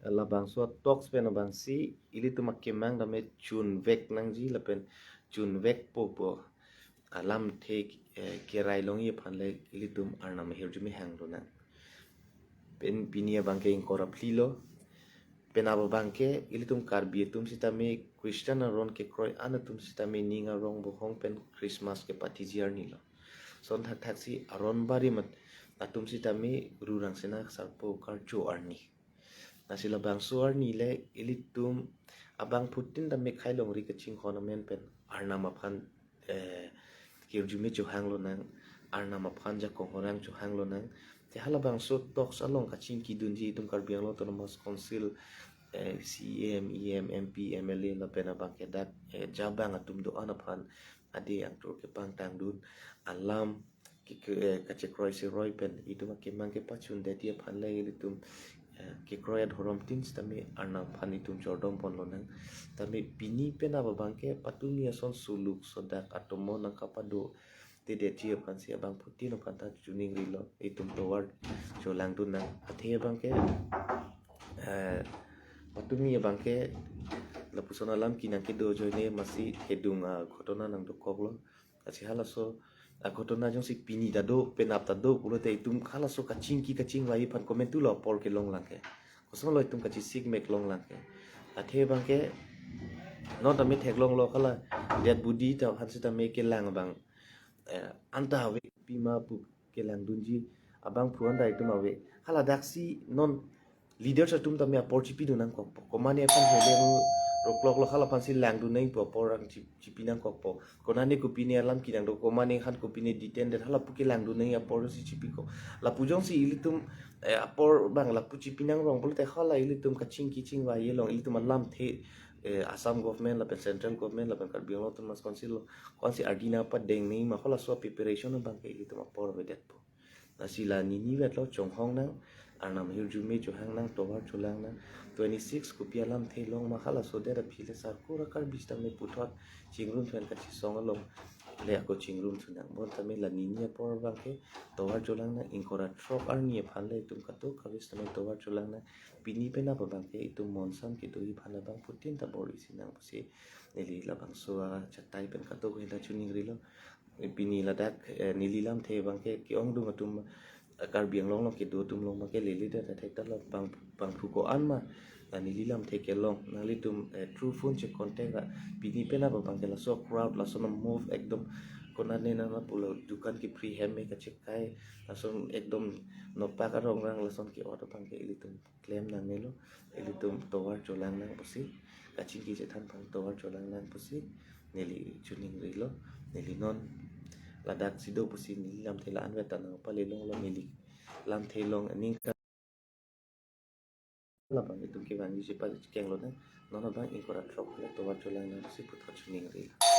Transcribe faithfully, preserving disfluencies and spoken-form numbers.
Labangso talks pen abangsi ilitum akemang tame chunvek nangji lapen chunvekpo pu alamthe, eh, kerai longji aphan le ilitum Arnam ahirjume hang lonang. Pen pini abangke ingkoi ra phli lo. Penap abangke ilitum Karbi atum sitame Christian aron kekroi an atum sitame ning arong bohong pen Christmas kepathiji arni lo. Lason thakthaksi aron barim atum sitame Guru Rangsina Sarpo karcho arni. Lasi labangso arni le ilitum abangphutin tame khei longri kachinghon amen pen Arnam aphan, eh, ahirjume chohang lonang, Arnam aphan jakong horang chohang lonang. Te halabangso talks along kachingkidunji itum Karbi Anglong Autonomous Council, eh, C E M, E M, M P, M L A lapen abangke dak, eh, jabang atum do-an aphan ade angtur kepangtangdun alam ke, ke, eh, kachekroi seroi pen itum akemang kepachundetji aphan le ilitum, eh, kekroi adhorom tin sitame Arnam aphan itum chordom pon lonang. Tame pini penap abangke patumi ason suluk sodak atomo nangkapado tedetji aphansi abangphutin aphan ta choningri lo, itum tovar cholangdun nang. Athe abangke, eh, patumi abangke lapuson alam kenang kedo ajoine masi kedung aghotona nangdokok lo. Lasi halaso aghotona jongsi pini ta do, penap ta do pulote itum halaso kachingki kachingvai aphan komantu lo apor kelonglang ke. Kosonlo itum kachesik mek longlang ke. Athe abangke non tame theklong lo, hala dead body ta aphan sitame kelang abang, eh, anta ave, pima pu kelangdunji abangphu anta itum ave. Hala daksi non leaders atum tame apor chipidun nangkokpo. Komane aphan hele ru roklok lo, hala aphansi langdun nang pu apor ang chi-, chipi nangkokpo. Konane kopine alam kenang do, komane aphan kopine detain det, hala pu kelangdun nang apor si chipikok. Lapu jongsi ilitum, eh, apor abang lapu chipi nangrong pulote hala ilitum kachingki chingvai along ilitum alamthe, eh, Assam government lapen central government lapen Karbi Anglong Autonomous Council lo, ko-ansi ardi nangpadeng nangji ma, halaso preparation abangke ilitum apor avedetpo. Lasi la nini vetlo, chonghong nang, Arnam ahirjume chohang nang, tovar cholang nang. Twenty-six kopi alamthe long ma, halaso det aphi le sarkura Karbi sitame puthot chingrum thu-en kachesong along le ako chingrum thu nang. Bon tame la nini apor abangke tovar cholang nang, ingkoi ra throk arni aphan le itum kadokave sitame tovar cholang nang. Pini penap abangke itum monsam kedoji aphan abangphutin ta bor-isi nang pusi neli labangso achatai pen kadokave ta choningri lo. Pini ladak, eh, neli lamthe abangke ke-ongdung atum, eh, Karbi Anglong along kedo atum along abangke lele det athai ta lo, bang, bangphu ko-an ma la neli lamthe kelong nanglitum, eh, through phone che contact ra. Pini penap abangke laso crowd lason move ekdom konane nana pulo dukan kepri hem me kachekai lason ekdom nopak arong rang lason ke-ot abangke ilitum klem nangnelo, ilitum tovar cholang nang pusi, kachingki chethan aphan tovar cholang nang pusi neli choningri lo. Neli non ladak si do pusi neli lamthe la-an vet ta nangpalelong lo, neli lamthe along aningkan labang itum kevangji si pachekeng lonang. Non abang ingkoi ra throk le tovar cholang nang pusi puthot choningri lo.